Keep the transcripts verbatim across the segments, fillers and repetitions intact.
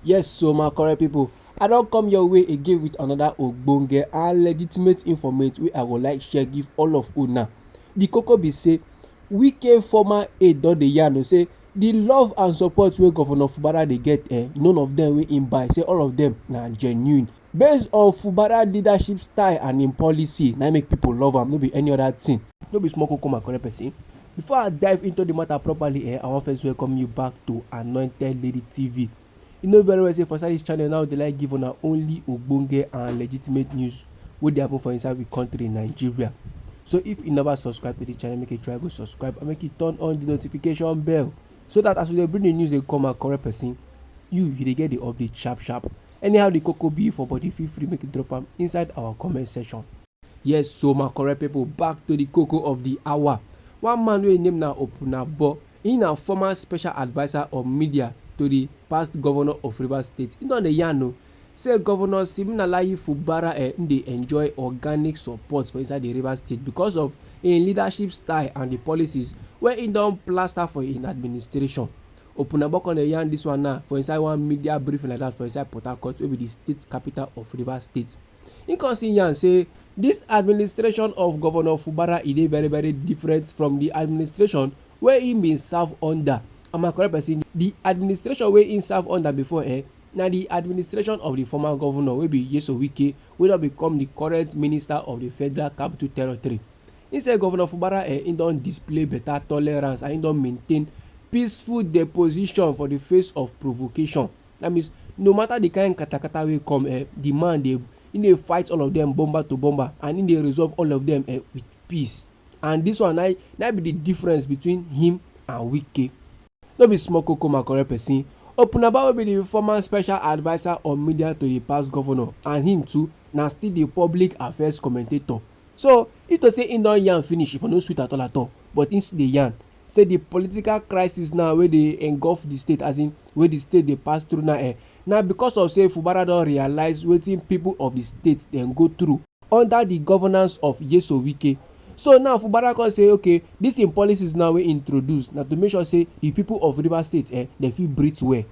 Yes, so my correct people, I don come your way again with another ogbonge and legitimate informate wey I go like share give all of una. The koko be say, Wike former aide don dey yarn o say the love and support wey Governor Fubara dey get, eh, none of them wey im buy, say all of them na genuine. Based on Fubara leadership style and im policy, na im make people love am, no be any other thing. No be small koko, my correct person. Before I dive into the matter properly, eh, I wan first welcome you back to Anointed Lady T V. You know very well say for inside this channel now, dey like give una only ogbonge and legitimate news wey dey happen for inside we country, Nigeria. So if you never subscribe to this channel, make you try go subscribe and make you turn on the notification bell, so that as we dey bring the news dey come, my correct person, you, you dey get the update sharp sharp. Anyhow the koko be for body, feel free make you drop am inside our comment section. Yes, so my correct people, back to the koko of the hour. One man wey im name na Opunabo, he na former special adviser on media to the past governor of Rivers State. He don dey yarn o say Governor Siminalayi Fubara, eh, im dey enjoy organic support for inside the Rivers State because of im leadership style and the policies wey im don plaster for im administration. Opunabo come dey yarn this one now for inside one media briefing like that for inside Port Harcourt, wey be the state capital of Rivers State. He come still yarn say this administration of Governor Fubara, e dey very, very different from the administration wey he bin serve under. And my correct person, the administration wey he serve under before, eh, na the administration of the former governor wey be Nyesom Wike, wey don become the current minister of the Federal Capital Territory. He say Governor Fubara, eh, he don display better tolerance and he don maintain peaceful deposition for the face of provocation. That means no matter the kind katakata wey come, eh, the man dey, he dey fight all of them bomber to bomber and he dey resolve all of them, eh, with peace. And this one na, na be the difference between him and Wike. No be small koko, my correct person. Opunabo, wey be the former special adviser on media to the past governor, and him too na still the public affairs commentator. So if to say im don yarn finish, e for no sweet at all at all, but im still dey yarn say the political crisis now wey dey engulf the state, as in wey the state dey pass through now, eh, na because of say Fubara don realize wetin people of the state dem go through under the governance of Nyesom Wike. So now Fubara come say, okay, this im policies now wey introduce na to make sure say the people of Rivers State, eh, dem fit breathe well.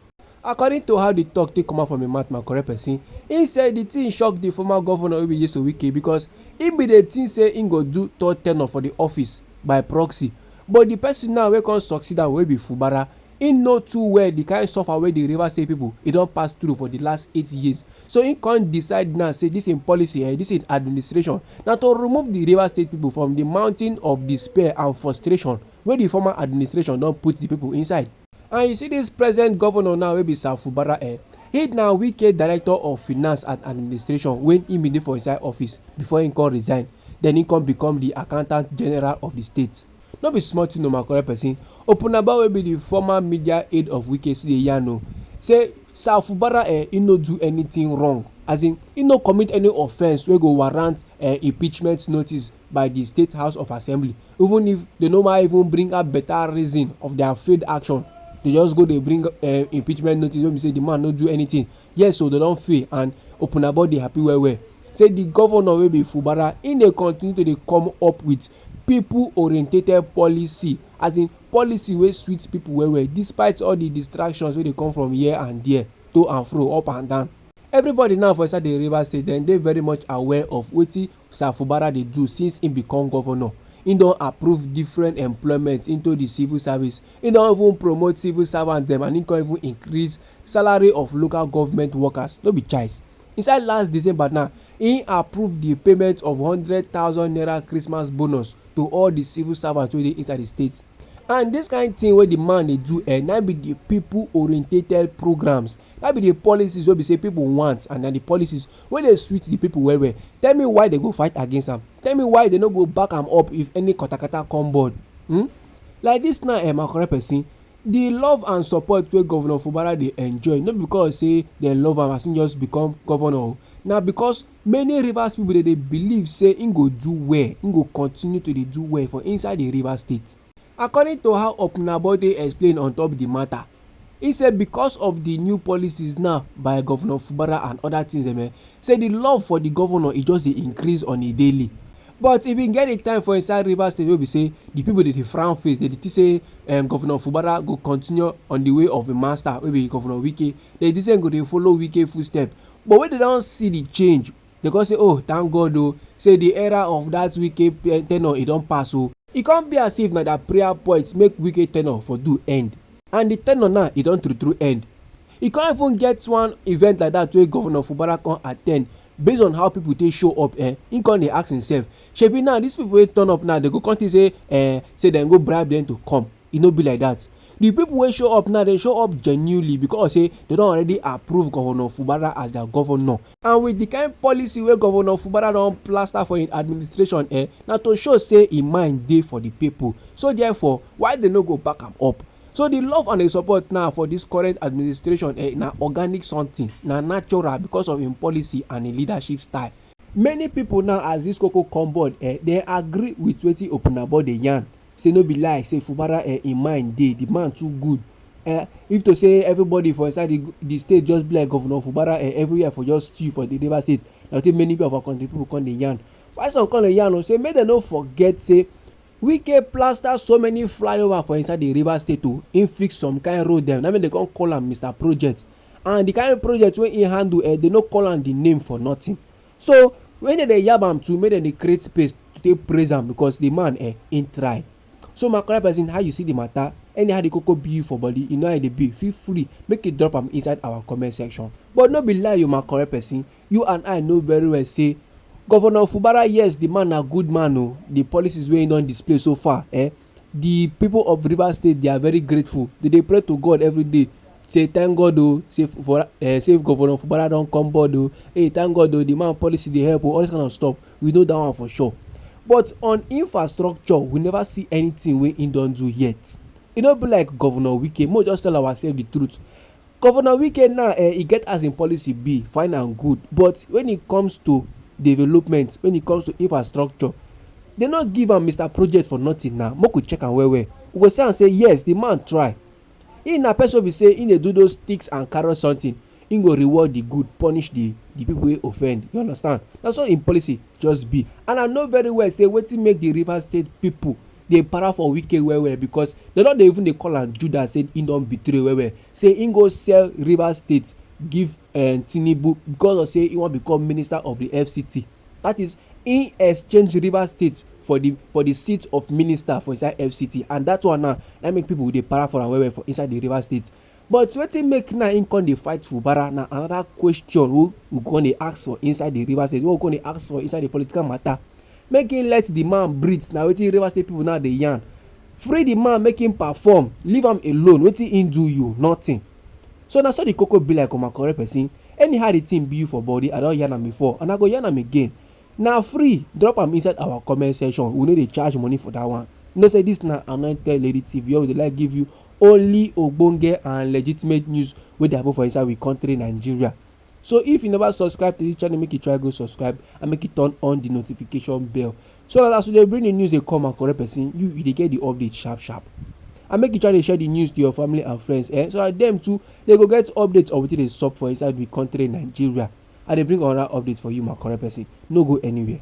According to how the talk take come out from im mouth, my correct person, he say the thing shock the former governor wey be Nyesom Wike, because he bin dey think say he go do third tenure for the office by proxy, but the person now wey come succeed am, wey be Fubara, he know too well the kind suffer wey the Rivers State people e don pass through for the last eight years. So he come decide now say this im policy, eh, this im administration, na to remove the Rivers State people from the mountain of despair and frustration wey the former administration don put the people inside. And you see this present governor now wey be Sir Fubara, eh, he na Wike director of finance and administration when he bin dey for inside office before he come resign. Then he come become the accountant general of the state. No be small thing o, my correct person. Opunabo, wey be the former media aide of Wike, still dey yarn o say Sir Fubara, eh, he no do anything wrong. As in, he no commit any offence wey go warrant, eh, impeachment notice by the State House of Assembly. Even if they no wan even bring out better reason of their failed action, they just go dey bring, eh, impeachment notice wey be say the man no do anything. Yes, so they don fail, and Opunabo dey happy well well. Say the governor wey be Fubara, he dey continue to dey come up with people orientated policy, as in policy wey sweet people well well, despite all the distractions wey dey come from here and there, to and fro, up and down. Everybody now for inside the Rivers State, dem dey very much aware of wetin Sir Fubara dey do since he become governor. He don approve different employment into the civil service. He don even promote civil servants dem, and he come even increase salary of local government workers. No be choice. Inside last December now, he approve the payment of hundred thousand naira Christmas bonus to all the civil servants wey dey inside the state. And this kind thing wey the man dey do, eh, na be the people orientated programs. Na be the policies wey be say people want, and na the policies wey dey sweet the people well well. Tell me why they go fight against am. Tell me why they no go back am up if any katakata come board. Hmm? Like this now, eh, my correct person, the love and support wey Governor Fubara dey enjoy, no be because say dem love am as he just become governor o. Na because many Rivers people dey, dey believe say he go do well, he go continue to dey do well for inside the Rivers State. According to how Opunabo dey explain on top the matter, he say because of the new policies now by Governor Fubara and other things dem, eh, say the love for the governor e just dey increase on a daily. But e bin get di time for inside Rivers State wey be say di pipo dey dey frown face, dey dey think say um, Governor Fubara go continue on di way of im master wey be Governor Wike. Dey dey say im go dey follow Wike footstep. But when dey don see di change, dey come say, "Oh, thank God o, say di era of dat Wike tenure e don pass o." E come be as if na their prayer point make Wike tenure for do end. And di tenure now e don true true end. E come even get one event like dat wey Governor Fubara come attend. Based on how pipo take show up, eh, im come dey ask himself, shebi now dis pipo wey turn up now, dey go come think say, eh, say dem go bribe dem to come? E no be like dat. Di pipo wey show up now, dem show up genuinely because say dem don already approve Governor Fubara as their governor. And with di kind policy wey Governor Fubara don plaster for im administration, eh, na to show say im mind dey for di pipo. So therefore, why dem no go back am up? So di love and di support now for dis current administration, eh, na organic something, na natural because of im policy and im leadership style. Many pipo now, as dis koko come board, eh, dem agree with wetin Opunabo dey yarn, say no be lie, say Fubara, eh, im mind dey, di man too good. Eh, if to say everybody for inside di di state just be like Governor Fubara, eh, everywhere for just stew for di Rivers State, na wetin many of our country pipo come dey yarn. Why some come dey yarn o, say make dem no forget say Wike plaster so many flyover for inside di Rivers State o, im fix some kind road dem, na im dem come call am Mister Project. And di kind project wey im handle, eh, dem no call am di name for nothing. So when dem dey yab am too, make dem dey create space to take praise am because di man, eh, im try. So my correct person, how you see di matter? Anyhow di koko be you for body, you know how e dey be, feel free make you drop am inside our comment section. But no be lie o, my correct person, you and I know very well say Governor Fubara, yes, di man na good man o, di policies wey im don display so far, eh, di pipo of Rivers State, dey are very grateful. Dey dey pray to God everyday, say thank God o, say for, eh, say Governor Fubara don come board o, hey, thank God o, di man policy dey help o, all dis kind of stuff, we know dat one for sure. But on infrastructure, we never see anything wey im don do yet. E no be like Governor Wike, make we just tell ourselves di truth. Governor Wike now, eh, e get as im policy be, fine and good, but when it comes to development, when it comes to infrastructure, dem no give am Mister Project for nothing now. Make we check am well well, we go see am say yes, di man try. Im na person wey be say im dey do those sticks and carrot something. Im go reward di good, punish di di pipo wey offend. You understand? Na so im policy just be. And I know very well say wetin make di Rivers State pipo dey para for Wike well well, because dem don dey even dey call am Judas, say im don betray well well, say im go sell Rivers State give, eh, Tinubu because of say im wan become minister of di F C T. That is, im exchange Rivers State for di for di seat of minister for inside F C T, and dat one now na make pipo dey para for am well well for inside di Rivers State. But wetin make now im come dey fight Fubara na another question wey we come dey ask for inside di Rivers State, wey we come dey ask for inside di political matter. Make im let di man breathe, na wetin Rivers State pipo now dey yarn. Free di man, make im perform, leave am alone, wetin im do you? Nothing. So na so di koko be like, my correct person. Anyhow di thing be you for body, I don yarn am before and I go yarn am again. Na free, drop am inside our comment section, we no dey charge money for dat one. You know say dis na Anointed Lady T V, where we dey like give you only ogbonge and legitimate news wey dey happen for inside we country, Nigeria. So if you never subscribe to dis channel, make you try go subscribe and make you turn on di notification bell, so dat as we dey bring di news dey come, my correct person, you you dey get di update sharp sharp. And make you try dey share di news to your family and friends, eh, so dat dem too dey go get update on wetin dey sup for inside we country, Nigeria. I dey bring another update for you, my correct person. No go anywhere.